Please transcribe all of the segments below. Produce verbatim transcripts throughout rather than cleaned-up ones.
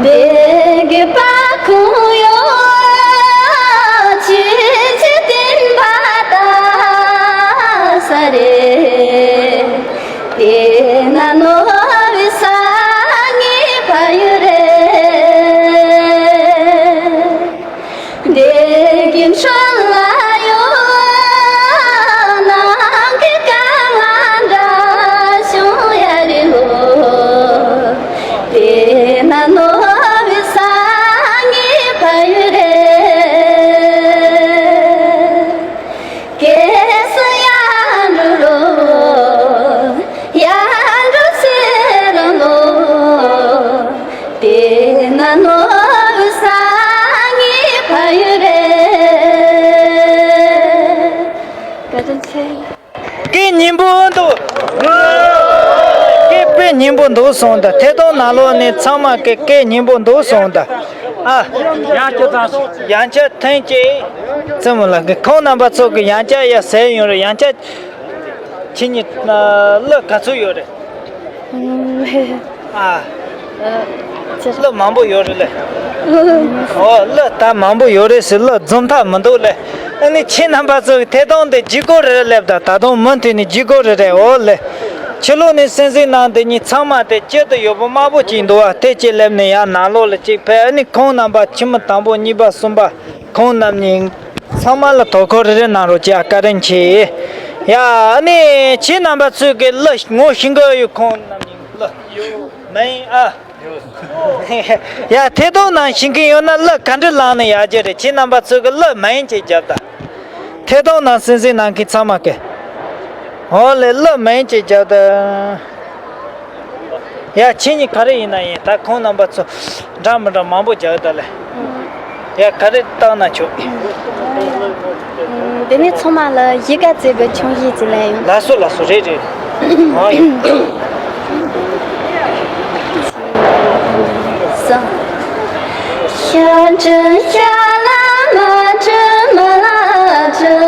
དེ་གི་པ་ཁུང་ཡོད་ཆུ་ཆུ་སྟེང་པ་ད་ས་རེ། དེ་ན་ནོ་བི་ས་ངི་ཕ་ཡུ་རེ། དེ་གི་འཕྲོ་ལ་ཡོད་ནང་གི་ཀ་ང་འདྲ་བྱུང་ཡ་རེ་ལོ། དེ་ན་ནོ་བི་ས་ངི་ཕ་ཡུ་རེ། ཀེ་སི་ཡ་འགྲོ་ལོ། ཡ་འགྲོ་སེ་རང་ལོ། དེ་ན་ནོ་བི་ས་ངི་ཕ་ཡུ་རེ། བཀའ་དྲིན་ཆེ། སྐད་སྙན་པོ་འདུག་སྐད་དཔེ་སྙན་པོ་འདུག་སོང་ད། ཐད་གཏོང་ནང་ལོགས་ནས་ཚང་མ་སྐད་སྐད་སྙན་པོ་འདུག་སོང་ད། ཨ། ཡང་བསྐྱར་ཐོན་ཅིག་བཙུན་མོ་ལགས་ཀྱིས་ཁོང་རྣམ་པ་ཚོ་གི་ཡང་བསྐྱར་ཡ་ཟེར་ཡོང་རེད། ཡང་བསྐྱར་ཁྱེད་གཉིས་གླུ་ག་ཚོད་ཡོད་རེད། ཨ། གླུ་མང་པོ་ཡོད་རེད་ལེ། ཨོ་གླུ་ད་མང་པོ་ཡོད་རེད་ཟེར། གླུ་འཛོམས་ཐབས་མི་འདུག་ལེ། ཨ་ནི་ཁྱེད་རྣམ་པ་ཚོ་གི་ཐད་གཏོང་དེ་བརྒྱུད་སྐོར་རེ་རེ་སླེབས་ད། ད་དུང་མུ་མཐུད་ནས་བརྒྱུད་སྐོར་རེ་རེ། ཨོ་ལེ། ཕྱི་ལོགས་ནས་གསན་གཟིགས་གནང་དེ་གཉིས་ཚང་མ་དེ་སྐྱིད་དུ་ཡོད་པོ་དམར་པོ་ཅིག་འདུག་བ། དེ་ཅིག་སླེབས་ནས་ཡར་ནང་ལོགས་ལ་ཅིག་ཕེབས། ཨ་ནི་ཁོང་རྣམ་པ་ཁྱིམ་མི་དང་པོ་གཉིས་པ་གསུམ་པ་ཁོང་རྣམ་གཉིས་ཚང་མ་ལ་དོ་ཁུར་རེ་རེ་གནང་རོགས་གྱིས་ཨ། བཀའ་དྲིན་ཆེ། ཡ་ཨ་ནི་ཁྱེད་རྣམ་པ་ཚོས་གི་གླུ་ངོ་ཤེས་ཀྱི་ཡོད། ཁོང་རྣམ་གཉིས་གླུ་མིང་ཨ། ཡ་ཐད་གཏོང་ནང་ཤེས་མཁན་ཡོད་ན་གླུ་ག་འདྲ་བླངས་ན་ཡག་གི་རེད། ཁྱེད་རྣམ་པ་ཚོས་གི་གླུ་མིང་ཅིག་རྒྱོབ་དང་། ཐད་གཏོང་ནང་གསན་གཟིགས་གནང་མཁན་ཚང་མ་གི། འོ་ལེ་གླུ་མིང་ཅིག་རྒྱོབ་དང་། ཡ་ཁྱེད་གཉིས་ག་རེ་ཡིན་ན་ཡིན། ད་ཁོང་རྣམ་པ་ཚོ་འདྲ་མི་འདྲ་མང་པོ་རྒྱག་ད་ལེ། ཡ་ག་རེ་བཏང་ན་ཆོག་འདི་ནས་ཚང་མ་ལ་གཞིས་ཀ་རྩེ་གི་ཆུང་གཞིས་ཅིག་ལེན་ཡོང་། ལགས་སོ་ལགས་སོ། རེད་རེད། ཨ་ཡིན། ཤ་ཁྲི་ཤ་ལ་མ་ཁྲི་མ་ལ་ཁྲི།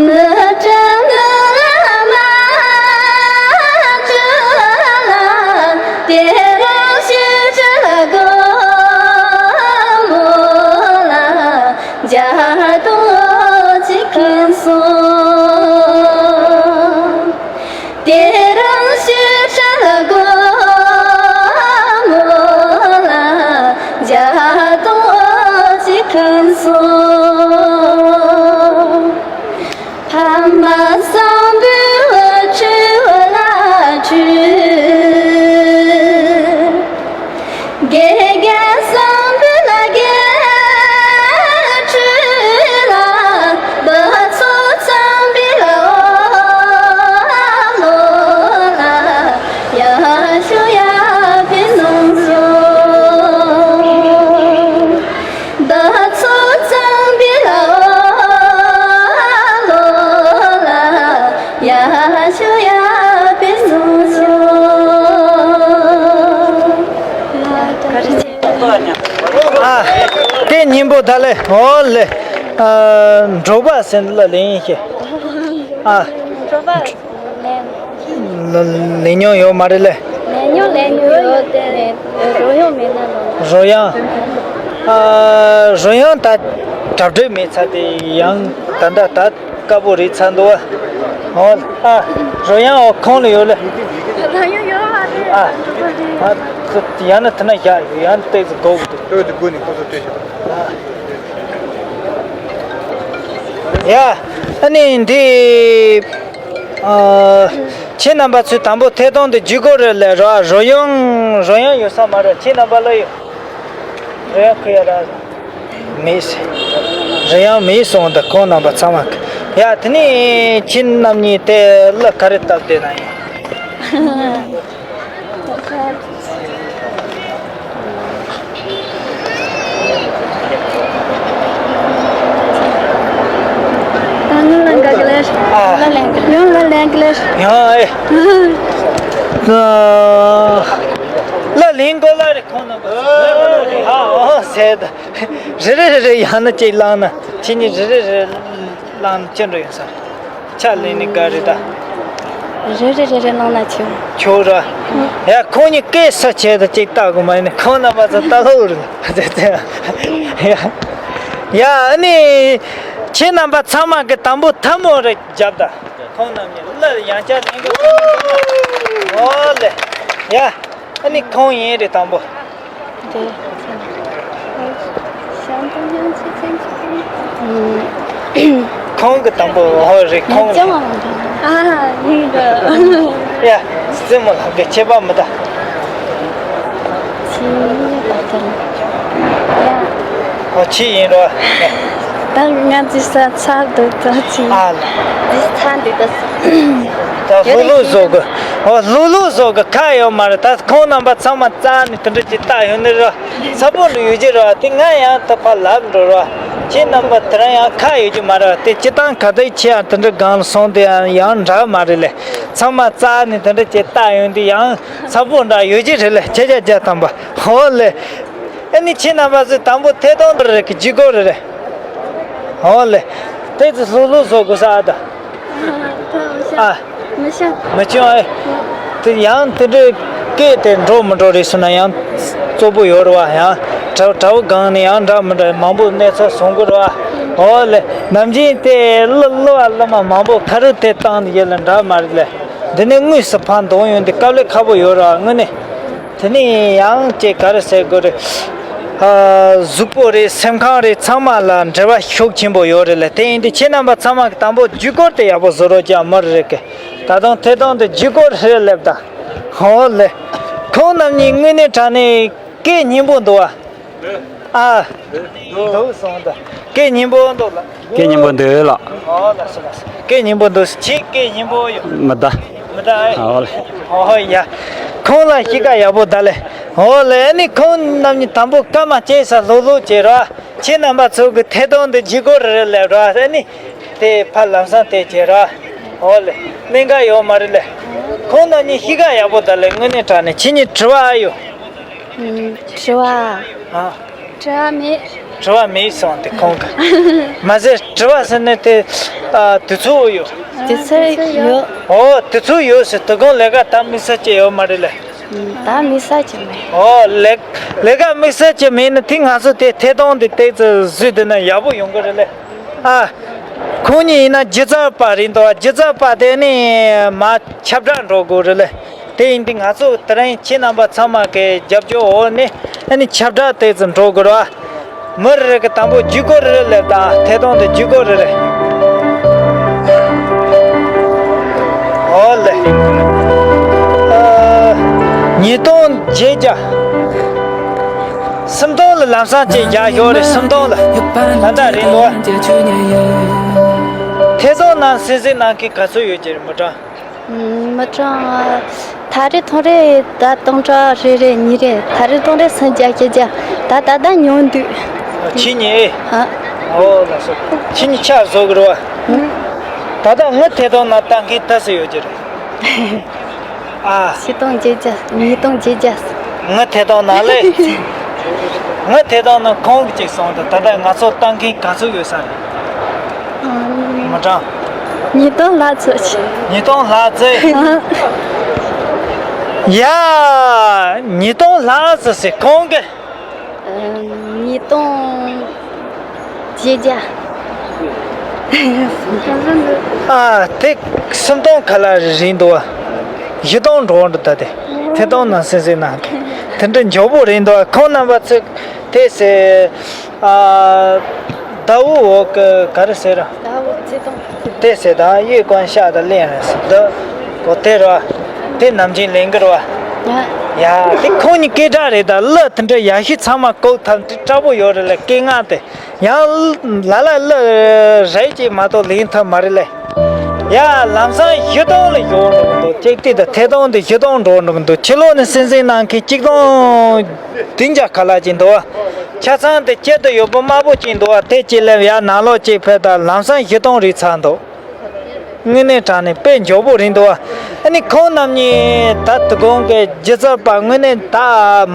ནུ་ཁྲི་ནུ་ལ་མ་ཁྲི་ལ། དེ་རིང་ཤི་ཁྲི་ལ་སྒོ་མོ་ལ་འཇའ་དོན་ཅིག་ཁེངས་སོང་། དེ་རིང་ཤི་ཁྲི་ལ་སྒོ་མོ་ལ་འཇའ་དོན་ཅིག་ཁེངས་སོང་། ཕ་མ་བཟང་པོའི་འུ་ཚུགས་ལ་འཁྲུལ། དགེ་རྒན་བཟང་པོ་ལ་དགེ་ཕྲུག་ལ། བུ་ཚོ་བཟང་པོ་ལ་འོ་ལོ་ལ་ཡ་ཤུ་ཡ་ཕི་ནང་སོ། བུ་ཚོ་བཟང་པོ་ལ་འོ་ལོ་ལ་ཡ་ཤུ་ཡ་ཕི་ནང་སོ། ཨ། དེ་སྙིང་པོ་ད་ལེ། འོ་ལེ། ཨ། འབྲོག་པ་ཟེར་ལ་ལེན་ཤེ། ཨ། ལེན་མྱོང་ཡོད་མ་རེད་ལེ། ལེན་མྱོང་ལེན་མྱོང་ཡོད་དེ། རོལ་དབྱངས་མེད་ན་ལོ། རོལ་དབྱངས། ཨ། རོལ་དབྱངས་ད་གྲ་སྒྲིག་མེད་ཚར་དེ་ཡང་ད་ལྟ་ད། དཀར་པོ་རེད་ཚར་འདུག་བ། ཨོ། ཨ། རོལ་དབྱངས་འོ་ཁོང་ལ་ཡོད་ལེ། རོལ་དབྱངས་ཡོད་མ་རེད། ཨ། ཨ། ཡང་ན་དེ་ན་བཞག་ཡོད། ཡང་ན་ཏོག་ཙམ་སྒུག་དགོས་འདུག་ཏོག་ཙམ་སྒུག་ནས་ཁོ་ཚོ་ལྟོས་ཤིག་ཡ། ཨ་ནི་འདི། ཨ། ཁྱེད་རྣམ་པ་ཚོས་དང་པོ་ཐད་གཏོང་དེ་བརྒྱུད་སྐོར་རེ་ལས་རོ། རོལ་དབྱངས་རོལ་དབྱངས་ཡོད་ས་མ་རེད། ཁྱེད་རྣམ་པ་ལ་ཡོད། རོལ་དབྱངས་ཁུ་ཡ་ར། མེད། རེ་ཡང་མེད་སོང་། འདི་ཁོང་རྣམ་པ་ཚང་མ། ཡ་དེ་ནས་ཁྱེད་རྣམ་གཉིས་དེ་གླུ་ག་རེ་བཏབ་བསྡད་ན་ཡིན། ད་ངུ་ལ་འགའ་གི་ལེར། ཨ། ཡང་ལ་ལེན་གི་ལེར། ཡང་ཨེ། ཨ། གླུ་ལེན་གོ་ལ་རེ་ཁོང་རྣམ་པ། ཨ། ཨོ་ཟེར་ད། རེ་རེ་རེ་རེ་ཡང་ན་ཅིག་བླངས་ན། ཁྱེད་གཉིས་རེ་རེ་རེ་བླངས་ན་ཅི་འདྲ་ཡོང་ས་རེད། ཆ་ལེན་ནི་དགའ་རེད་ད། རེ་རེ་རེ་རེ་གནང་ན་ཆོག་ཆོག་ར། ཡ་ཁོང་གཉིས་སྐད་ས་ཆེད་དུ་ཅིག་ལྟ་དགོས་མ་ཡིན་ན་ཁོང་རྣམ་པ་ཚོ་ལྟ་ལོག་རེད། ཡ་ཡ་ཨ་ནི་ཁྱེད་རྣམ་པ་ཚང་མ་གི་དང་པོ་ཐལ་མོ་རེ་རྒྱབ་ད། ཁོང་རྣམས་ནི་གླུ་ཡང་བསྐྱར་ལེན་དགོས། ཨོ་ལེ། ཡ་ཨ་ནི་ཁོང་ཡིན་རེད་དང་པོ། འདི། ཁོང་གི་དང་པོ་ཧོ་རེད་ཁོང་རེད། ཨ་ཡིན་གི། ཡ་སྲིང་མོ་ལགས་ཀྱི་ཁྱད་པར་མི་ད། ཁྱི་ཡིན་པ་དང་། ཡ། ཨོ་ཁྱི་ཡིན་རོ། ད་ང་ཚོའི་ས་ཚ་འདུག་ད་ཅི། ཨ་ལ། འདི་ཚ་འདུག་ད། ད་ལྷུག་ལྷུག་བཟོ་གི། ཨོ་ལྷུག་ལྷུག་བཟོ་གི་ཁ་ཡོད་མ་རེད། ད་ཁོང་རྣམ་པ་ཚང་མ་རྩ་ནས་དེ་འདྲ་ཅིག་ལྟ་ཡོང་ནི་ར། ཚ་པོ་འདྲ་ཡོད་ཀྱི་ར། དེ་ང་ཡང་ད་ཕར་ལབ་འགྲོ་ར། ཁྱེད་རྣམ་པ་དེ་རང་ཡང་ཁ་ཡོད་ཀྱི་མ་རེད། དེ་སྤྱི་བཏང་ག་དུས་ཁྱེད་ཡང་དེ་འདྲ་སྒང་ལ་སོང་དེ་ཡང་ཡང་འདྲ་མ་རེད་ལེ། ཚང་མ་རྩ་ནས་དེ་འདྲ་ཅིག་ལྟ་ཡོང་དུས་ཡང་ཚ་པོ་འདྲ་ཡོད་ཀྱི་རེད་ལེ། ཁྱེད་ཅག་རྒྱ་དམ་པ་ཧོ་ལེ། ཨ་ནི་ཁྱེད་རྣམ་པ་ཚོས་དང་པོ་ཐད་གཏོང་རེ་རེ་གི་ལྗིད་ཁོག་རེ་རེ། ཨོ་ལེ། དེ་ཚོ་ལྷུག་ལྷུག་བཟོ་དགོས་ས་ཨ་ད། ཨ། མི་ཤེས། མི་ཤེས་ཨེ། དེ་ཡང་དེ་འདྲའི་སྐད་དེ་འགྲོ་མི་འགྲོ་རེད་ཟེར་ན་ཡང་གཙོ་བོ་ཡོད་རེད་བ། ཡང་གྲྭ་གྲྭ་བ་སྒང་ནས་ཡང་འདྲ་མི་འདྲ་མང་པོ་གནས་ཚུལ་གསུང་གི་རེད་བ། ཨོ་ལེ། ནམ་རྒྱུན་དེ་གླུ་གླུ་བ་གླུ་མ་མང་པོ་ཁ་རུ་དེ་བཏང་ནས་ཡོད་ལ་འདྲ་མ་རེད་ལེ། འདི་ནས་དངོས་སུ་ཕར་འདོན་ཡོང་དུས་དཀའ་ལས་ཁག་པོ་ཡོད་རེད་བ་དངོས་གནས། དེ་ནས་ཡང་ཅིག་ག་རེ་ཟེར་དགོས་རེད། ཨ། གཟུགས་པོ་རེད། སེམས་ཁམས་རེད། ཚང་མ་ལ་འབྲེལ་བ་ཤུགས་ཆེན་པོ་ཡོད་རེད་ལ། དེ་ཡིན་དུས་ཁྱེད་རྣམ་པ་ཚང་མ་གི་དང་པོ་ལྗིད་ཁོག་དེ་ཡག་པོ་བཟོ་རོགས་ཀྱང་མི་རེད་གི། ད་དུང་ཐད་གཏོང་དེ་ལྗིད་ཁོག་རེད་སླེབས་དང་། ཧོ་ལེ། ཁོང་རྣམ་གཉིས་དངོས་གནས་དྲང་གནས་སྐད་སྙན་པོ་འདུག་བ། ཨ། འདུག་སོང་ད། སྐད་སྙན་པོ་འདུག་ལ། སྐད་སྙན་པོ་འདུག་ལགས། ཨོ་ལགས་སོ་ལགས་སོ། སྐད་སྙན་པོ་འདུག་ཁྱེད་སྐད་སྙན་པོ་ཡོད། མི་གདའ། མི་གདའ་ཨེ། ཨོ་ལེ། ཨོ་ཡ། ཁོང་ལ་གཤིས་ཀ་ཡག་པོ་གདའ་ལེ། ཨོ་ལེ། ཨ་ནི་ཁོང་རྣམ་གཉིས་དང་པོ་སྐར་མ་བཅད་ས་ལྷུག་ལྷུག་བྱེད་རོགས། ཁྱེད་རྣམ་པ་ཚོ་གི་ཐད་གཏོང་འདི་ལྗིད་ཁོག་རེ་རེ་སླེབས་རོགས། ཨ་ནི་དེ་ཕར་ལམ་སང་དེ་བྱེད་རོགས། ཨོ་ལེ། གནད་འགག་ཡོད་མ་རེད་ལེ། ཁོང་རྣམ་གཉིས་གཤིས་ཀ་ཡག་པོ་གདའ་ལེ། དངོས་གནས་དྲང་གནས། ཁྱེད་གཉིས་དྲི་བ་ཨ་ཡོད། ཨུམ། དྲི་བ། ཨ། དྲི་བ་མེད། དྲི་བ་མེད་སོང་དེ་ཁོང་གི། མ་ཟད་དྲི་བ་ཟེར་ནས་དེ། ཨ། དུས་ཚོད་ཡོད། དུས་ཚོད་ཡོད། ཨོ་དུས་ཚོད་ཡོད་ཟེར། དོ་དགོང་ལས་ཀ་ད་དམིགས་བསལ་ཅིག་ཡོད་མ་རེད་ལེ། ད་དམིགས་བསལ་ཅིག་མེད། ཨོ་ལས་ལས་ཀ་དམིགས་བསལ་ཅིག་མེད་ན་དེ་ང་ཚོ་དེ་ཐད་གཏོང་དེ་ཏོག་ཙམ་བཟོས་བསྡད་ན་ཡག་པོ་ཡོང་གི་རེད་ལེ། ཨ། ཁོང་གཉིས་ཡིན་ན་སྒྱུ་རྩལ་པ་རེད་འདུག་སྒྱུ་རྩལ་པ་དེ་ནི་མ་ཁྱབ་བསྒྲགས་འགྲོ་དགོས་རེད་ལེ། དེ་ཡིན་དུས་ང་ཚོ་དེ་རིང་ཁྱེད་རྣམ་པ་ཚང་མ་གི་རྒྱབ་སྐྱོར་འོག་ནས་ཨ་ནི་ཁྱབ་བསྒྲགས་ཏོག་ཙམ་འགྲོ་དགོས་རེད་བ། མི་རེ་རེ་གི་དང་པོ་ལྗིད་ཁོག་རེ་རེ་སླེབས་དང་། ཐད་གཏོང་དེ་ལྗིད་ཁོག་རེ་རེ། ཨོ་ལེ། ཨ། ཉིས་སྟོང་བརྒྱད་བརྒྱ། སུམ་སྟོང་ལ་ལམ་སང་ཅིག་རྒྱག་ཞོར་རེད། སུམ་སྟོང་ལ། ད་ལྟ་རེད་འདུག་ཐད་གཏོང་ནང་གསན་གཟིགས་གནང་མཁན་ག་ཚོད་ཡོད་ཀྱི་རེད། མི་གྲངས། མི་གྲངས། ད་རེས་ཐོན་རེས་ད་སྟོང་ཕྲག་རེ་རེ་གཉིས་རེ། ད་རེས་ཐོན་རེས་སུམ་བརྒྱ་བཞི་བརྒྱ། ད་ད་ལྟ་ཉུང་འདུག་ཁྱེད་གཉིས། ཨ། ཨོ་ལགས་སོ། ཁྱེད་གཉིས་ཆ་བཟོ་གི་རེད་བ། ད་ལྟ་ངའི་ཐད་གཏོང་ནང་ལྟ་མཁན་ད་སུ་ཡོད་ཀྱི་རེད། ཨ། ཆིག་སྟོང་བརྒྱད་བརྒྱ། ཉིས་སྟོང་བརྒྱད་བརྒྱ། ངའི་ཐད་གཏོང་ནང་ལས། ངའི་ཐད་གཏོང་ནང་ཁོང་གིས་ཅིག་གསུངས་དང་། ད་ལྟ་ང་ཚོ་ལྟ་མཁན་ག་ཚོད་ཡོད་ས་རེད། མི་གྲངས། ཉིས་སྟོང་ལྷག་ཙམ་ཅིག་ཉིས་སྟོང་ལྷག་ཙམ། ཡ། ཉིས་སྟོང་ལྷག་ཙམ་ཟེར་ཁོང་གིས། ཉིས་སྟོང་བརྒྱད་བརྒྱ། ཨ། དེ་སུམ་སྟོང་ཁ་ལ་རིང་འདུག་བ། བཞི་སྟོང་འགྲོ་འདུག་ད་དེ་ཐད་གཏོང་ནང་སེམས་སེམས་ནང་གི་དེ་འདྲ་མགྱོགས་པོ་རིང་འདུག་བ། ཁོང་རྣམ་པ་ཚོས་དེ་ཟེར། ཨ། ཟླ་བོ་འོག་གི་ག་རེ་ཟེར་ར། ཟླ་བོ་བརྩེ་དུང་། དེ་ཟེར་དང་། གཡས་བསྐུམ་ཤར་དང་གླེང་རེད་ཟེར་འདུག་གོ། དེ་ར། དེ་ནམ་རྒྱུན་ལེན་གི་ར་བ། ཡ། དེ་ཁོང་གཉིས་སྐད་གྲགས་རེད་ད། གླུ་དེ་འདྲ་ཡག་ཤོས་ཚང་མ་གོ་ཐུབ་དེ་དྲག་པོ་ཡོད་རེད་ལ། སྐད་ངག་དེ་ཡང་ལ་ལ་གླུ་རེད་ཅིག་མ་གཏོགས་ལེན་ཐུབ་མ་རེད་ལ། ཡ། ལམ་སང་བཞི་སྟོང་ལ་ཡོང་འགྲོ་གི་འདུག་ཅིག་དེ་དང་ཐད་གཏོང་དེ་བཞི་སྟོང་འགྲོ་འགྲོ་གི་འདུག་ཕྱི་ལོགས་ནས་སེམས་སེམས་གནང་མཁན་གཅིག་སྟོང་བདུན་བརྒྱ་ཁ་ལག་ཅིག་འདུག་བ། ཆ་ཚང་དེ་དཀྱིལ་དུ་ཡོད་པོ་དམར་པོ་ཅིག་འདུག་བ། དེ་གཅིག་ལེབ་ཡར་ནང་ལོགས་ཅིག་ཕེབས་དང་། ལམ་སང་བཞི་སྟོང་རིག་ཚར་འདུག་དངོས་གནས་དྲང་གནས་དཔེ་མགྱོགས་པོ་རིང་འདུག་བ། ཨ་ནི་ཁོང་རྣམ་གཉིས་ད་དོ་དགོང་གི་སྒྱུ་རྩལ་པ་དངོས་གནས་ད་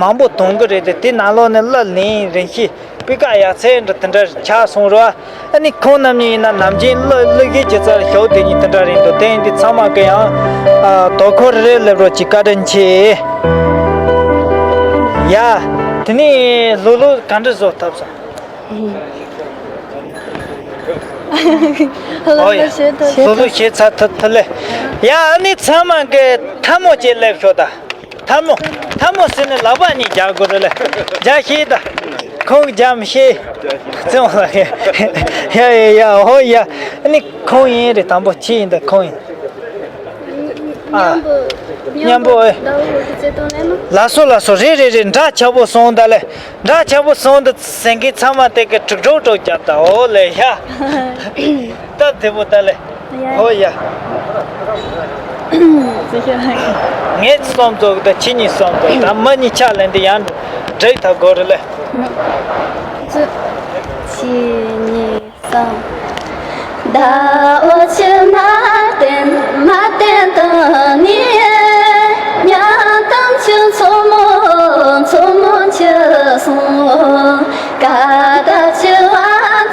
མང་པོ་ཐོན་གི་རེད་དེ། དེ་ནང་ལོགས་ནས་གླུ་ལེན་རིན་གཞི་ སྤུས་ཀ་ཡག་ཚད་འདྲ་དེ་འདྲ་ཆགས་སོང་ར། ཨ་ནི་ཁོང་རྣམ་གཉིས་ཡིན་ན་ནམ་རྒྱུན་གླུ་གླུ་གཞས་ཇི་ཙམ་ཞོག་དེ་གཉིས་དེ་འདྲ་རེད་འདུག་དེ་ཡིན་དུས་ཚང་མ་གི་ཡང་ཨ་དོ་ཁུར་རེ་སླེབས་རོགས་གྱིས། བཀའ་དྲིན་ཆེ། ཡ། དེ་ནས་ལོ་ལོ་ག་འདྲ་བཟོ་ཐབས་སོང་། ཨོ་ཡ། ལོ་ལོ་ཞེ་ཚ་ཐུ་ཐུ་ལེ། ཡ། ཨ་ནི་ཚང་མ་གི་ཐལ་མོ་ཅིག་སླེབས་ཤོག་ད། ཐལ་མོ། ཐལ་མོ་ཟེར་ནས་ལག་པ་གཉིས་རྒྱག་དགོས་རེད་ལེ། རྒྱག་ཤེས་ད། ཁོང་རྒྱག་མི་ཤེས། བརྩེ་བ་ལགས། ཡ་ཡ་ཡ། ཧོ་ཡ། ཨ་ནི་ཁོང་ཡིན་རེད། དང་པོ་ཁྱི་ཡིན་ད། ཁོང་ཡིན། ཨ། མཉམ་པོ། མཉམ་པོ་ཨེ། ཟླ་བོ་གི་བརྩེ་དུང་ལེན་ནོ། ལགས་སོ་ལགས་སོ། རེད་རེད་རེད། འདྲ་ཆགས་པོ་སོང་ད་ལེ། འདྲ་ཆགས་པོ་སོང་ད་ཟེར་མཁན་ཚང་མ་དེ་གི་དྲུག་སྒྲོག་སྒྲོག་རྒྱབ་ད། ཨོ་ལེ་ཡ། སྟབས་བདེ་པོ་ད་ལེ། ཡ། ཨོ་ཡ། ཟེར་ཤོད། ངས་གསུམ་བཙུགས་ད། ཁྱེད་གཉིས་གསུམ་བཙུགས་ད། མི་གཉིས་ཕྱག་ལེན་དེ་ཡང་འགྲིག་ཐག་གོ་རེད་ལེ། བཙུགས། གཅིག་གཉིས་གསུམ། ཟླ་བོ་ཁྱི་མ་བསྟན་མ་བསྟན་དང་ནི། ཉ་དང་ཁྱི་མཚོ་མོ་མཚོ་མོ་ཁྱི་སོང་། ཀ་དག་ཁྱི་བ་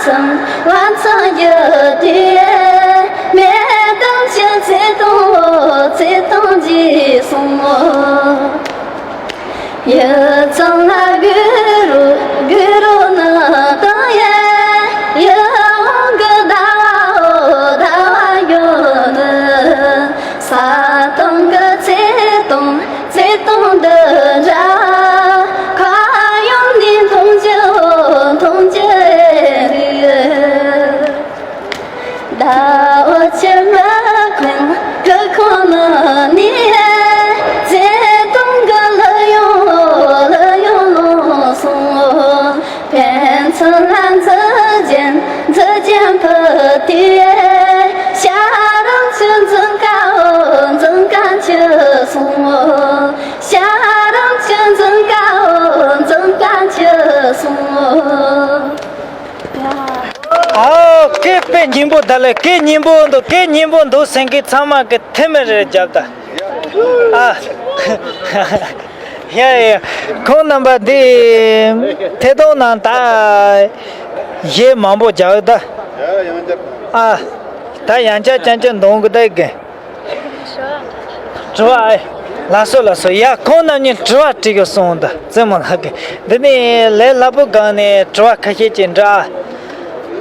ཚང་བ་ཚང་རྒྱུ་དེ། མེ་དང་ཁྱི་ཚེ་དང་ཚེ་དང་རྗེས་སོང་། ཡུལ་ཚང་ལ་གུ་རུ་གུ་རུ་ནི་དང་ཡེ། ཡུལ་དབང་གི་ཟླ་བའོ་ཟླ་བ་ཡོད་ནི། ས་དང་གི་ཚེ་དང་ཚེ་དང་འདི་འདྲ། ཁ་ཡོང་ནི་མཐོང་རྒྱུ་མཐོང་རྒྱུ་རེད། ཟླ་བོ་ཁྱི་མ་ཁོང་ཁྱི་ཁོང་ནི་ནི། ཚེ་དང་གི་ལྷ་ཡོང་ལྷ་ཡོང་ལོང་སོང་། ཕན་ཚུན་ལ་འཛུལ་ཅན་འཛུལ་ཅན་ཕུ་དེ། ཤ་རང་ཁྱི་འཛིན་ཀའོ་འཛིན་ཀ་ཁྱི་སོང་། ཤ་རང་ཁྱི་འཛིན་ཀའོ་འཛིན་ཀ་ཁྱི་སོང་། ཨའོ། སྐད་དཔེ་སྙན་པོ་ད་ལེ། སྐད་སྙན་པོ་འདུག་སྐད་སྙན་པོ་འདུག་ཟེར་མཁན་ཚང་མ་གི་ཐལ་མོ་རེ་རྒྱབ་ད། ཨ། ཡ་ཡ། ཁོང་རྣམ་པ་འདི་ཐད་གཏོང་ནང་ད་གཞས་མང་པོ་རྒྱག་ད། ཨ། ད་ཡང་བསྐྱར་རྐྱང་རྐྱང་འདོན་གི་ད་གི། དྲི་བ་ཨེ། ལགས་སོ་ལགས་སོ། ཡ། ཁོང་རྣམ་གཉིས་དྲི་བ་དྲི་གི་སོང་ད། བཙུན་མོ་ལགས་ཀྱིས་འདི་ནས་ལས་སླ་པོ་སྒང་ནས་དྲི་བ་ཁ་ཤས་ཅིག་འདྲི་ཨ།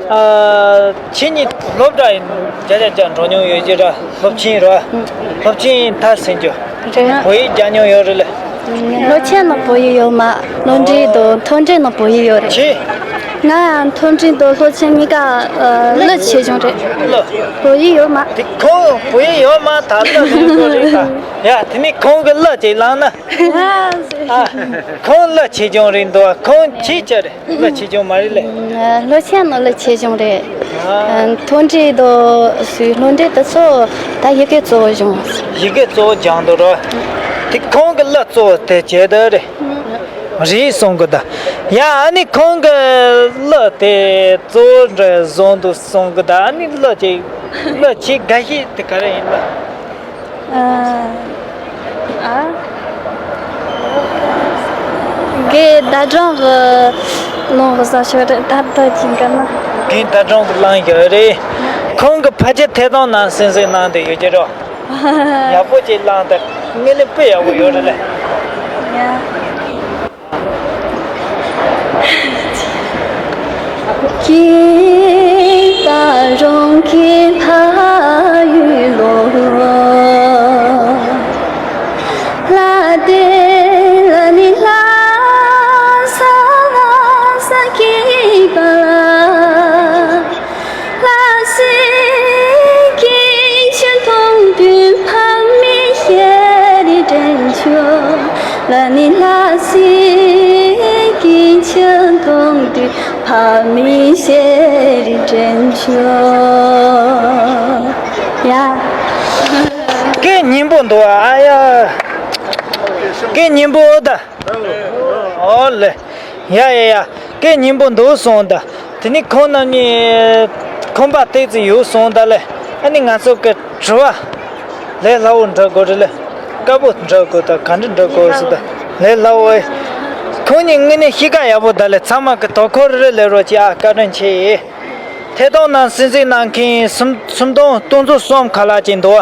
ཨ། ཁྱེད་གཉིས་སློབ་གྲྭ་ཡིན་བརྒྱ་ཆ་བརྒྱ་འགྲོ་མྱོང་ཡོད་ཀྱི་ར། སློབ་ཆེན་ར། སློབ་ཆེན་མཐར་ཕྱིན་རྒྱུ། རེད། བོད་ཡིག་སྦྱངས་མྱོང་ཡོད་རེད་ལེ། སློབ་ཆེན་ནང་བོད་ཡིག་ཡོད་མ། སློབ་འབྲིང་དང་མཐོ་འབྲིང་ནང་བོད་ཡིག་ཡོད་རེད། ཆེ། ང་མཐོ་འབྲིང་དང་སློབ་ཆེན་གཉིས་ཀ་ཨ་གླུ་ཆེ་ཆུང་རེད། གླུ། བོད་ཡིག་ཡོད་མ། དེ་ཁོང་བོད་ཡིག་ཡོད་མ་ད་གླུ་ཡོད་དགོས་རེད་ད། ཡ། དེ་ནས་ཁོང་གི་གླུ་ཅིག་བླངས་ན། ཨ། ཁོང་གླུ་ཆེ་ཆུང་རེད་འདུག་ཁོང་ཆེ་ཆེ་རེད། གླུ་ཆེ་ཆུང་མ་རེད་ལེ། སློབ་ཆེན་ནང་གླུ་ཆེ་ཆུང་རེད། ཨ། མཐོ་འབྲིང་དང་སློབ་འབྲིང་དེ་ཚོ་ད་ཡི་གེ་གཙོ་བོ་སྦྱངས། ཡི་གེ་གཙོ་བོ་སྦྱངས་འདུག་ར། དེ་ཁོང་གི་གླུ་གཙོ་བོ་དེ་བྱས་ད་རེད། རེད་གསུང་གི་ད། ཡ། ཨ་ནི་ཁོང་གི་གླུ་དེ་གཙོ་བོ་འདྲ་བཟོ་འདུག་གསུང་གི་ད། ཨ་ནི་གླུ་ཅིག་གླུ་ཆེས་དགའ་ཤོས་དེ་ག་རེ་ཡིན་ལ། ཨ། ཨ། རྒན་ཟླ་སྒྲོན་གྱི་ནང་གི་བཟང་ཤོས་རེད། ད་ལྟ་གྱི་འགའ་ན། རྒན་ཟླ་སྒྲོན་གྱི་བླངས་ཡོད་རེད། ཁོང་གི་ཕལ་ཆེར་ཐད་གཏོང་ནང་གསན་གཟིགས་གནང་བསྡད་ཡོད་ཀྱི་རེད། ཡག་པོ་ཅིག་བླངས་ཏེ་དངོས་གནས་དཔེ་ཡག་པོ་ཡོད་རེད་ལེ། ཡ། ཡ། སྐད་སྙན་པོ་འདུག་ཨ་ཡ། སྐད་སྙན་པོ་ད། ཨོ་ལེ། ཡ་ཡ་ཡ། སྐད་སྙན་པོ་འདུག་སོང་ད། དེ་ནི་ཁོང་རྣམ་གཉིས་ཁང་པ་ཏོག་ཙམ་ཡོད་སོང་ད་ལེ། ཨ་ནི་ང་ཚོ་གི་དྲི་བ་ལས་སླ་བོ་འདྲི་དགོས་རེད་ལེ། དཀའ་པོ་འདྲི་དགོས་ད། ག་འདྲ་འདྲི་དགོས་ཟེར་ད། ལས་སླ་བོ་ཨེ། ཁོང་གཉིས་དངོས་གནས་གཤིས་ཀ་ཡག་པོ་ད་ལས། ཚང་མ་གི་དོ་ཁུར་རེ་ལས་རོགས་གྱིས་ཨ། བཀའ་དྲིན་ཆེ། ཐད་གཏོང་ནང་གསན་གཟིགས་གནང་མཁན་སུམ་སུམ་སྟོང་སྟོང་ཚོ་གསུམ་ཁ་ལག་ཅིག་འདུག་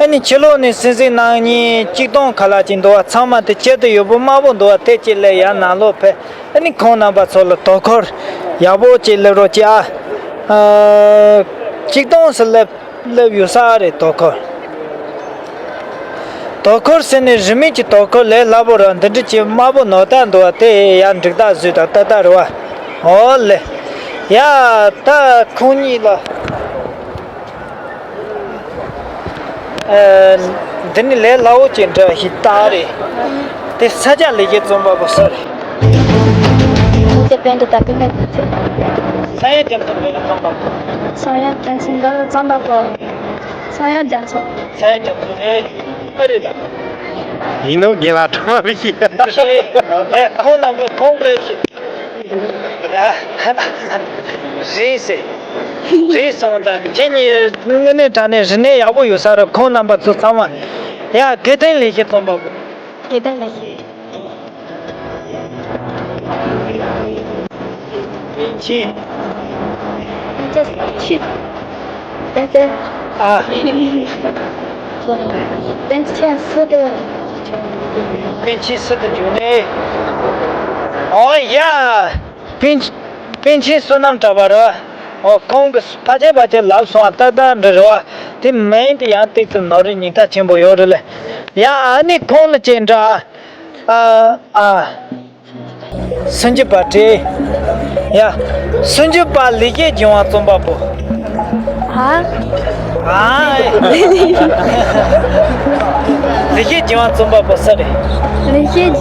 ཨ་ནི་ཕྱི་ལོགས་ནས་གསན་གཟིགས་གནང་མཁན་གཅིག་སྟོང་ཁ་ལག་ཅིག་འདུག་ཚང་མ་དེ་ཁྱད་དུ་ཡོད་པོ་དམར་པོ་འདུག་དེ་གཅིག་ལས་ཡར་ནང་ལོགས་ཕེབས། ཨ་ནི་ཁོང་རྣམ་པ་ཚོ་ལ་དོ་ཁུར་ཡག་པོ་ཅིག་ལས་རོགས་གྱིས་ཨ། ཨ། གཅིག་སྟོང་ཟེར་ལབ་ལབ་ཡོད་ས་རེད། དོ་ཁུར། དོ་ཁུར་ཟེར་ནས་རིན་མེད་ཀྱི་དོ་ཁུར་ལས་སླ་པོ་ར། འདི་འདྲ་ཅིག་དམར་པོ་ནོར་ད་འདུག་བ། དེ་ཡང་འགྲིག་ད་བཟོས་ད་ལྟ་ལྟ་རེད་བ། འོ་ལེ། ཡ། ད་ཁོང་གཉིས་ལ། ཨ། འདི་ནི་ལས་སླ་བོ་ཅིག་འདྲ་ཞིག་ད་རེད། དེ་ས་སྐྱ་ལེགས་བཤད་རྩོམ་པ་པོ་ས་རེད། ས་ཡ་རྒྱ་མཚོ་ལེགས་བཤད་རྩོམ་པ་པོ། ས་ཡ་རྒྱ་མཚོ་ལེགས་བཤད་རྩོམ་པ་པོ། ས་ཡ་རྒྱ་མཚོ། ས་ཡ་རྒྱ་མཚོ་རེད། ཨ་རེད་ལ། ཡིན་ནོ་རྒན་ལགས་ཁྲོམ་རེད། ཨེ། ཁོང་རྣམ་པ་ཁོང་རེད། རེད་ཟེར། རེད་སོང་ད། ཁྱེད་གཉིས་དངོས་གནས་དྲང་གནས་རིག་གནས་ཡག་པོ་ཡོད་ས་རེད། ཁོང་རྣམ་པ་ཚོ་ཚང་མ། ཡ། དགེ་ལྡན་ལེགས་བཤད་རྩོམ་པ་པོ། དགེ་ལྡན་ལེགས་བཤད། པཎ་ཆེན། པཎ་ཆེན། པཎ་ཆེན། ཨ། པཎ་ཆེན་སུ་དེ། པཎ་ཆེན་སུ་དེ་འཇུག་ནས། ཨོ་ཡ། པཎ་པཎ་ཆེན་བསོད་ནམས་གྲགས་པ་རེད་བ། ཨོ། ཁོང་གི་ཕལ་ཆེར་ཕལ་ཆེར་ལབ་སོང་བ་ཏག་ཏག་འདྲ་རེད་བ། དེ་མིང་དེ་ཡང་ཏོག་ཙམ་ནོར་རེད། སྙིང་སྟོབས་ཆེན་པོ་ཡོད་རེད་ལེ། ཡ། ཨ་ནི་ཁོང་ལ་ཅིག་འདྲ། ཨ། ཨ། སུམ་ཅུ་པ་བྲིས། ཡ། སུམ་ཅུ་པ་ལེགས་བཤད་ལྗོན་དབང་རྩོམ་པ་པོ། ཨ། ཨ། ལེགས་བཤད་ལྗོན་དབང་རྩོམ་པ་པོ་སུ་རེད། ལེགས་བཤད།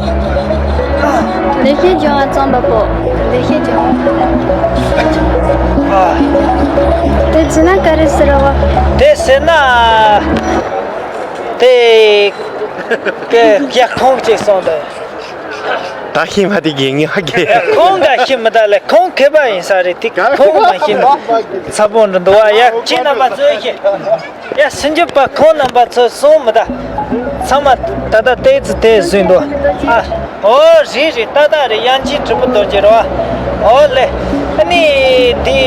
ལེགས་བཤད་ལྗོན་དབང་རྩོམ་པ་པོ། ལེགས་བཤད་ལྗོན་དབང་། ཨ། དེ་བྱས་ན་ག་རེ་ཟེར་བ། དེ་ཟེར་ན། དེ། དེ་ཡ། ཁོང་ཅིག་སོང་དེ། ད་ཤེས་མ་དེ་དགེ་ངེས་ཧ་གེ། ཁོང་ག་ཤེས་མི་ད་ལེ། ཁོང་མཁས་པ་ཡིན་ས་རེད། དེ་ཁོང་མ་ཤེས་ན་ཚ་པོ་འདྲ་འདུག་བ། ཡ། ཁྱེད་རྣམ་པ་ཚོས་ཤེས། ཡ། སུམ་ཅུ་པ་ཁོང་རྣམ་པ་ཚོས་སོང་མི་ད། ཚང་མ་ད་ལྟ་ཏོག་ཙམ་དེ་བཟོས་འདུག་ཨ། ཨོ། རེད་རེད། ཏག་ཏག་རེད། དབྱངས་ཅན་གྲུབ་པའི་རྡོ་རྗེ་རེད་བ། ཨོ་ལེ། ཨ་ནི་དེ་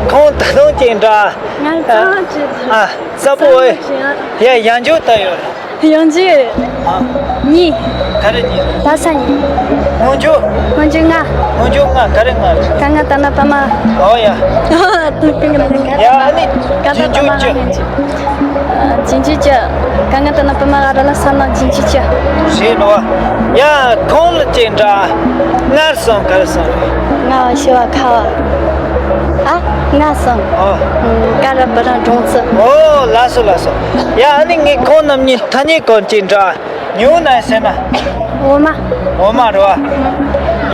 ཁོང་ད་དུང་ཅིག་འདྲ། ང་ཚོ་ཅིག་ཨ། གསལ་པོ་ཨེ། ཡ། ཡང་འཇུག་ད་ཡོད། ཡང་འཇུག་ཨ། གཉིས། ག་རེ་གཉིས། ད་ས་གཉིས། སྔོན་འཇུག་སྔོན་འཇུག་ལྔ། སྔོན་འཇུག་ལྔ། ག་རེ་ལྔ་རེད། ག་ང་ད་ན་པ་མ། ཨོ་ཡ། ད་ཀུན་ལ་ག་ཡ། ཨ་ནི་ག་ད་རྗེས་འཇུག་པ་མ་བཅུ། སྔོན་འཇུག་རྗེས་འཇུག་བཅུ། ག་ང་ད་ན་པ་མ་ཨ་ར་ལ་ས་ན་རྗེས་འཇུག་བཅུ། རེད་ནོ། ཡ། ཁོང་ལ་ཅིག་འདྲ། སྔར་སོང་གར་སོང་རེད། ང་བ་ཤི་བ་ཁ་བ། ཨ། ང་སོང་། ཨོ། ཀ་ར་བུ་ར་འབྲོང་ཚུ། ཨོ། ལགས་སོ་ལགས་སོ། ཡ། ཨ་ནི་ངས་ཁོང་རྣམ་གཉིས་ཐ་སྙད་སྐོར་ཅིག་འདྲ། ཉུང་ན་ཟེར་ན། འོ་མ། འོ་མ་རེད་བ།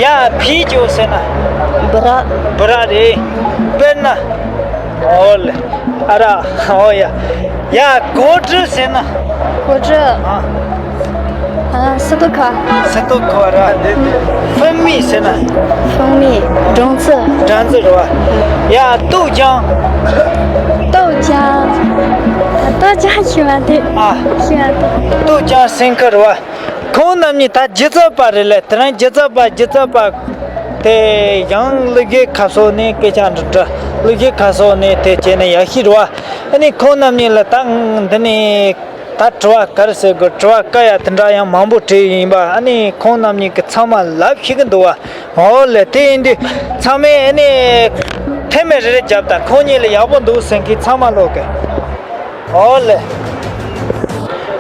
ཡ། ཕི་ཅོ་ཟེར་ན། བུ་ར། བུ་ར་རེད། དཔེར་ན། ཨོ་ལེ། ཨ་ར། ཨོ་ཡ། ཡ། གོ་དྲི་ཟེར་ན། གོ་དྲི། ཨ། ཨ། སི་ཏོ་ཁ། སི་ཏོ་ཁ་ར། ཧྥུང་མི་ཟེར་ན། ཧྥུང་མི། སྦྲང་རྩི། སྦྲང་རྩི་རེད་བ། ཡ། ཏོག་ཅང་། ཏོག་ཅང་། ཏོག་ཅང་ཤི་མ་དེ། ཨ། ཤི་མ་དེ། ཏོག་ཅང་སེང་ཁ་རེད་བ། ཁོང་རྣམ་གཉིས་ད་སྒྱུ་རྩལ་པ་རེད་ལེ། དེ་རིང་སྒྱུ་རྩལ་པ་སྒྱུ་རྩལ་པ། དེ་ཡང་གླུ་གཞས་ཁ་སོགས་ནས་སྐད་ཆ་འདྲི་འདྲི། གླུ་གཞས་ཁ་སོགས་ནས་དེ་བྱས་ནས་ཡག་ཤོས་རེད་བ། ཨ་ནི་ཁོང་རྣམ་གཉིས་ལ་ད་འདི་ནས་ད་དྲི་བ་ག་རེ་ཟེར་དགོས། དྲི་བ་དཀའ་ཡ་དེ་འདྲ་ཡང་མང་པོ་དྲིས་ཡིན་པ། ཨ་ནི་ཁོང་རྣམ་གཉིས་ཀྱིས་ཚང་མ་ལབ་ཤེས་ཀྱི་འདུག་བ། འོ་ལེ། དེ་ཡིན་དུས་ཚང་མས་ཨ་ནི་ཐེངས་མ་རེ་རེ་བརྒྱབ་དང་། ཁོང་གཉིས་ལ་ཡག་པོ་འདུག་ཟེར་མཁན་ཚང་མ་ལོག་གི། ཨོ་ལེ།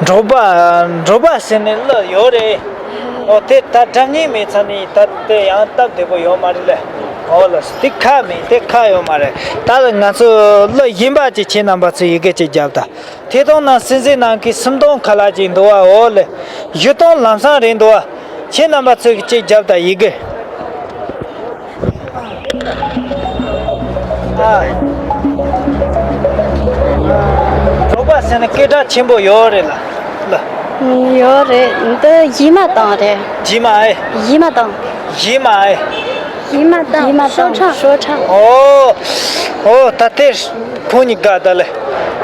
འབྲོག་པ། འབྲོག་པ་ཟེར་ནས་གླུ་ཡོད་རེད། ཨོ། དེ་ད་སྒྲ་སྙན་མེད་ཙང་ནི་ད་དེ་ཡང་སྟབས་བདེ་པོ་ཡོད་མ་རེད་ལེ། ཨོ་ལེ། དེ་ཁག་མེད། དེ་ཁག་ཡོད་མ་རེད། ད་ང་ཚོ་གླུ་གཞན་པ་ཅིག་ཁྱེད་རྣམ་པ་ཚོས་ཡི་གེ་ཅིག་བརྒྱབ་དང་། ཐད་གཏོང་ནང་གསན་གཟིགས་གནང་མཁན་སུམ་སྟོང་ཁ་ལག་ཅིག་འདུག་བ། ཨོ་ལེ། བཞི་སྟོང་ལམ་སང་རེད་འདུག་བ། ཁྱེད་རྣམ་པ་ཚོས་ཅིག་བརྒྱབ་དང་ཡི་གེ། ཨ། འབྲོག་པ་ཟེར་ན་སྐད་གྲགས་ཆེན་པོ་ཡོད་རེད་ལ། ལ། ཡོད་རེད། འདི་ཡི་མ་དང་རེད། ཡི་མ་ཨེ། ཡི་མ་དང་། ཡི་མ་ཨེ། ཡི་མ་དང་། ཡི་མ་དང་ཤོ་ཁྲག་ཤོ་ཁྲག་ཨོ། ཨོ། ད་དེ་ཁོང་གཉིས་དགའ་ད་ལེ།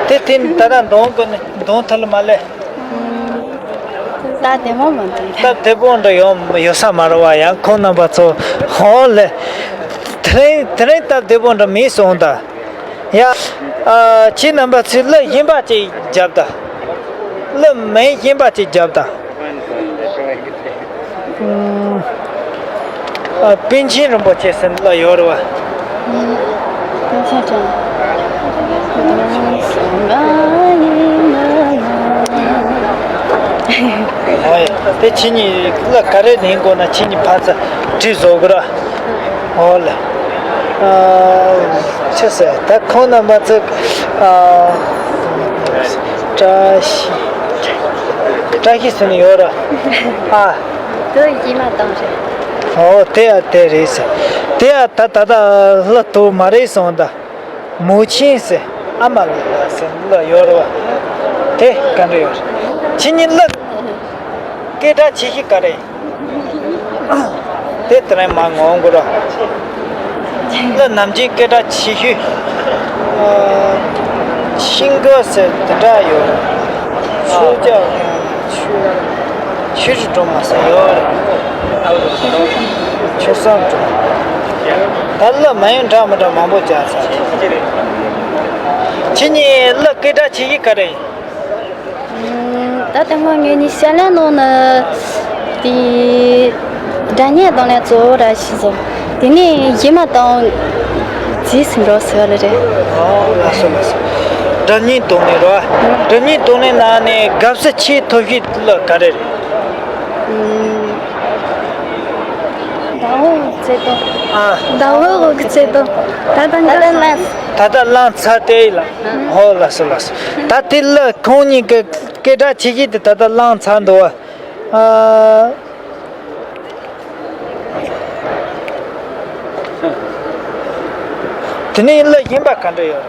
དེ་དེ་ད་ད་འདོན་གོ་ནི་འདོན་ཐུབ་ལ་མ་ལེ། སྟབས་བདེ་པོ་མི་འདུག་སྟབས་བདེ་པོ་འདྲ་ཡོང་ཡོད་ས་མ་རེད་བ། ཡང་ཁོང་རྣམ་པ་ཚོ་ཧོ་ལེ། དེ་རིང་དེ་རིང་སྟབས་བདེ་པོ་འདྲ་མིན་སོང་ད། ཡ། ཨ། ཁྱེད་རྣམ་པ་ཚོས་གླུ་གཞན་པ་ཅིག་རྒྱབ་དང་། གླུ་མིང་གཞན་པ་ཅིག་རྒྱབ་དང་། ཨ། པཎ་ཆེན་རིན་པོ་ཆེ་ཟེར་གླུ་ཡོད་རེད་བ། པཎ་ཆེན་ཅན། ཨོ་ཡ། དེ་ཁྱེད་གཉིས་གླུ་ག་རེ་ལེན་དགོས་ན་ཁྱེད་གཉིས་ཕར་ཚུར་དྲི་བཟོ་དགོས་ར། ཨོ་ལེ། ཨ། ཅི་ཟེར། ད་ཁོང་རྣམ་པ་ཚོ། ཨ། བཀྲ་ཤིས། བཀྲ་ཤིས་ཟེར་ནས་ཡོད་ར། ཨ། དེ་ཡིད་མ་དང་རེད། ཨོ་དེ་ཡ་དེ་རེད་ཟེར། དེ་ཡ་ད་ད་ད་གླུ་དེ་མ་རེད་སོང་ད། མུ་ཆེན་ཟེར། ཨ་མ་ལགས་ཟེར་གླུ་ཡོད་རེད་བ། དེ་ག་འདྲ་ཡོད་རེད། ཁྱེད་གཉིས་གླུ་སྐད་གྲགས་ཆེ་ཤོས་ག་རེ་ཡིན། དེ་དེ་རིང་མ་ངོམ་དགོས་ར། གླུ་ནམ་རྒྱུན་སྐད་གྲགས་ཆེ་ཤོས། ཨ། ཤིང་གི་ཟེར་དེ་འདྲ་ཡོད་རེད། ཆོས་རྒྱལ། ཆོས། ཆོས་རྗེ་སྒྲོལ་མ་ཟེར་ཡོད་རེད། ཆོས་བཟང་སྒྲོལ་མ། ད་གླུ་མ་ཡིན་འདྲ་མི་འདྲ་མང་པོ་རྒྱག་ཚར། ཁྱེད་གཉིས་གླུ་སྐད་གྲགས་ཆེ་ཤོས་ག་རེ་ཡིན། ད་ལྟ་ང་ངེད་གཉིས་ཞལ་ལག་ནང་ན་དེ་སྒྲ་སྙན་གདོང་ལེན་གཙོ་བོ་ར་ཞིག་བཟོ། དེ་ནས་གཞས་མ་དང་རྗེས་སུ་འགྲོ་ཟེར་བ་ལ་རེད། ཨོ་ལགས་སོ་ལགས་སོ། སྒྲ་སྙན་གདོང་ལེན་རེད་བ། སྒྲ་སྙན་གདོང་ལེན་ནང་ནས་དགའ་བསུ་ཆེས་ཐོབ་ཤོས་གླུ་ག་རེ་རེད། ཟླ་འོད་ཀྱི་ཚེ་དང་། ཨ། ཟླ་འོད་འོད་ཀྱི་ཚེ་དང་། ད་ལྟ་ད་ལྟ་ལངས། ད་ལྟ་ལངས་ཚར་དེ་ཡིན་ལ། ཨོ་ལགས་སོ་ལགས་སོ། ད་དེ་གླུ་ཁོང་གཉིས་ཀྱི་སྐད་གྲགས་ཆེ་ཤོས་དེ་ད་ལྟ་ལངས་ཚར་འདུག་བ། ཨ། དེ་ནས་གླུ་གཞན་པ་ག་འདྲ་ཡོད་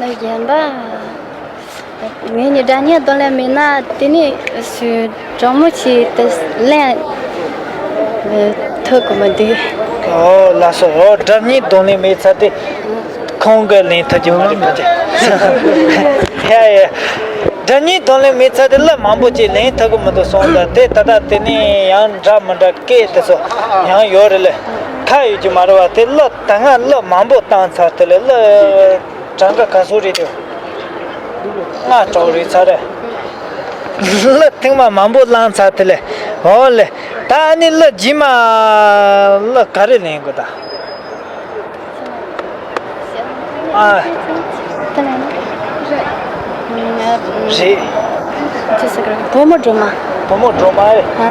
རེད། གླུ་གཞན་པ། ངེད་གཉིས་སྒྲ་སྙན་གདོང་ལེན་མེད་ན་དེ་ནས་སུ་དྲང་མོ་ཆེ་དེ་ལེན་ཐུབ་ཀྱི་མི་འདུག་ཨོ་ལགས་སོ། ཨོ་སྒྲ་སྙན་གདོང་ལེན་མེད་ཚར་དེ། ཁོང་གིས་ལེན་ཐུབ་ཀྱི་མི་འདུག་ཡ་ཡ། སྒྲ་སྙན་གདོང་ལེན་མེད་ཚར་དེ་གླུ་མང་པོ་ཅིག་ལེན་ཐུབ་ཀྱི་མི་འདུག་སོང་ཙང་དེ་ད་ལྟ་དེ་ནས་ཡང་འདྲ་མི་འདྲ་སྐད་དེ་ཚོ་ཡང་ཡོད་རེད་ལེ། ཁ་ཡོད་ཀྱི་མ་རེད་བ། དེ་གླུ་ད་སྔ་གླུ་མང་པོ་བཏང་ཚར་དེ་ལས་གླུ་གྲངས་ཀ་ག་ཚོད་རེད་དེ། ལྔ་སྤྲོ་རེད་ཚར་རེད། གླུ་ཐེངས་མ་མང་པོ་བླངས་ཚར་དེ་ལས། འོ་ལེ། ད་ཨ་ནི་གླུ་རྗེས་མ་གླུ་ག་རེ་ལེན་དགོས་ད། ཨ། རེད། ཅི་ཟེར་གི་རེད། བུ་མོ་སྒྲོལ་མ། བུ་མོ་སྒྲོལ་མ་རེད། ཨ།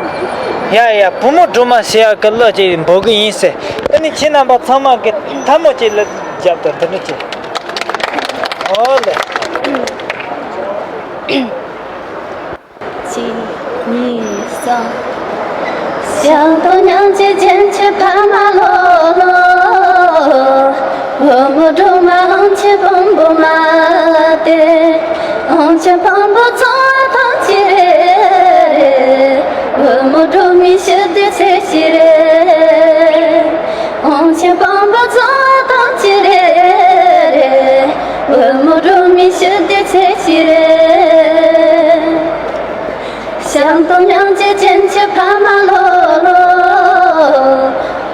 ཡ་ཡ། བུ་མོ་སྒྲོལ་མ་ཟེར་ཡག་གི་གླུ་ཅིག་འབོད་གི་ཡིན་ཟེར། ཨ་ནི་ཁྱེད་རྣམ་པ་ཚང་མ་གི་ཐལ་མོ་ཅིག་ལ་རྒྱབ་དང་འདི་འདྲ་ཅིག་འོ་ལེ། གཅིག་གཉིས་གསུམ། ཞིང་སྟོང་ཉམས་ཀྱི་རྒྱན་གྱི་ཕ་མ་ལོ་ལོ། བུ་མོ་སྒྲོལ་མ་དབང་ཆེན་བོན་པོ་མ་སྟེ། དབང་ཆེན་བོན་པོ་ཚོགས་པ་ཐམས་ཅད་རེ་རེ། བུ་མོ་སྒྲོལ་མའི་ཞི་བདེའི་ཚེ་ཞིག་རེད། དབང་ཆེན་བོན་པོ་ཚོགས་པ་ཐམས་ཅད་རེ་རེ། བུ་མོ་སྒྲོལ་མའི་ཞི་བདེའི་ཚེ་ཞིག་རེད། ཞིང་སྟོང་ཉམས་ཀྱི་རྒྱན་གྱི་ཕ་མ་ལོ་ལོ།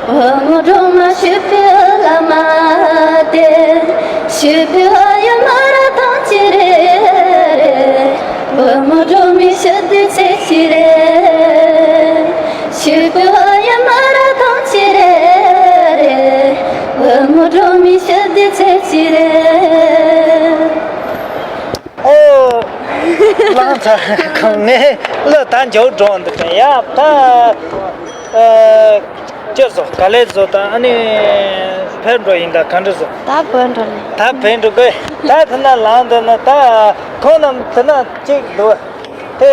བུ་མོ་སྒྲོལ་མ་བྱིས་པའི་བླ་མ་སྟེ། བྱིས་པའི་ཡུམ་ར་ཐམས་ཅད་རེ་རེ། བུ་མོ་སྒྲོལ་མའི་ཞི་བདེའི་ཚེ་ཞིག་རེད། བྱིས་པའི་ཡུམ་ར་ཐམས་ཅད་རེ་རེ། བུ་མོ་སྒྲོལ་མའི་ཞི་བདེའི་ཚེ་ཞིག་རེད། ཨོ། ལངས་ཚར་གང་ནས་གླུ་ད་མཇུག་སྒྲོག་འདི་དྲན་ཡ་ད། ཨ། ཅི་བཟོ་ག་ལེ་བཟོ་ད། ཨ་ནི་ཕེབས་འགྲོ་ཡིན་ད་ག་འདྲ་བཟོ། ད་བོད་འགྲོ་ལེ། ད་བོད་འགྲོ་གི། ད་དེ་ན་ལངས་འདི་ན་ད་ཁོང་རྣམས་དེ་ན་གཅིག་འདུག་དེ།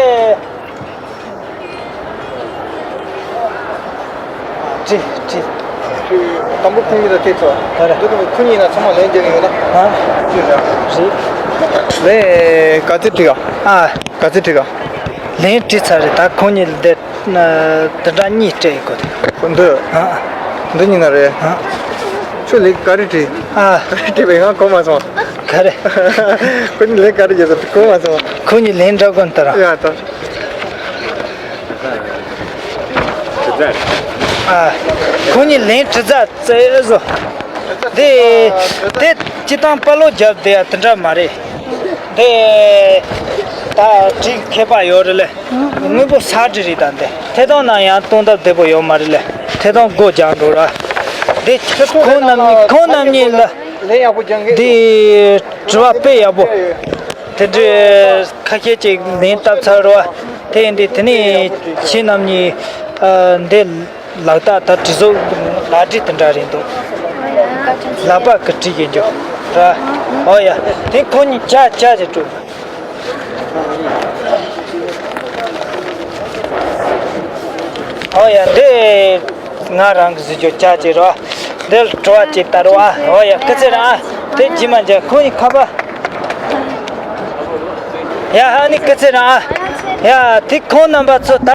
ཀྲི་ཀྲི། དང་པོ་ཁོང་གཉིས་ལ་ཐེབས་ཚོ། ག་རེ། འདི་ནི་ཁོང་གཉིས་ན་ཚང་མ་ལན་རྒྱག་གི་ཡོད་ན། ཧ། ཅི་རེད། རེད། ལན་ག་ཚོད་འགྲིག་ག་ཨ། ག་ཚོད་འགྲིག་ག་ལན་བྲིས་ཚར་རེད། ད་ཁོང་གཉིས་ལ་འདི་འདི་འདྲ་གཉིས་སྤྲད་ཡོད་གོ། འདི། ཨ། འདི་གཉིས་ན་རེད། ཨ། ཁྱོད་ལན་ག་རེ་བྲིས། ཨ། ག་རེ་བྲིས་པས་ང་གོ་མ་སོང་། ག་རེ། ཁོང་གཉིས་ལན་ག་རེ་བརྒྱབ་ཟེར་གོ་མ་སོང་། ཁོང་གཉིས་ལན་འདྲ་གོ་ནི་ད་ར། ཡ་ད། ཨ། ཁོང་གཉིས་ལན་དྲི་རྩད་རྩེ་བཟོ། དེ་དེ་སྤྱི་བཏང་དཔའ་ལོ་རྒྱབ་བསྡད་ཡ་དེ་འདྲ་མ་རེད། དེ་ད་དྲི་མཁས་པ་ཡོད་རེད་ལེ། དངོས་པོ་ས་དྲི་རེད་ད་འདི། ཐད་གཏོང་ནང་ཡང་གཏོང་སྟབས་བདེ་པོ་ཡོད་མ་རེད་ལེ། ཐད་གཏོང་སྒོ་རྒྱག་འགྲོ་ར། དེ་ཁོང་རྣམ་གཉིས་ཁོང་རྣམ་གཉིས་ལ། ལན་ཡག་པོ་སྦྱང་གི་འདུག་དེ་དྲི་བ་དཔེ་ཡག་པོ། དེ་འདྲའི་ཁ་ཤས་ཅིག་ལན་བཏབ་ཚར་རོ། དེ་ཡིན་དུས་དེ་ནས་ཁྱེད་རྣམ་གཉིས་ཨ་འདི་ལག་རྟགས་ད་དྲི་བཟོ་ལག་དྲི་དེ་འདྲ་རེད་འདུག་ལག་པ་གི་དྲི་གི་འཇོག་ར། ཨོ་ཡ། དེ་ཁོ་གཉིས་ཅག་ཅག་ཅིག་སྤྲོད། ཨོ་ཡ། འདི་ང་རང་གི་གཟི་བརྗིད་ཅག་ཅིག་རོ། འདི་ལ་བྲོ་བ་ཅིག་ལྟ་རོ་ཨ། ཨོ་ཡ། སྐུ་ཚེ་རིང་ཨ། དེ་ཇི་མ་འཇག་ཁོ་གཉིས་ཁ་པ། ཡ་ཧ་ནི་སྐུ་ཚེ་རིང་ཨ། ཡ་དེ་ཁོང་རྣམ་པ་ཚོ་ད།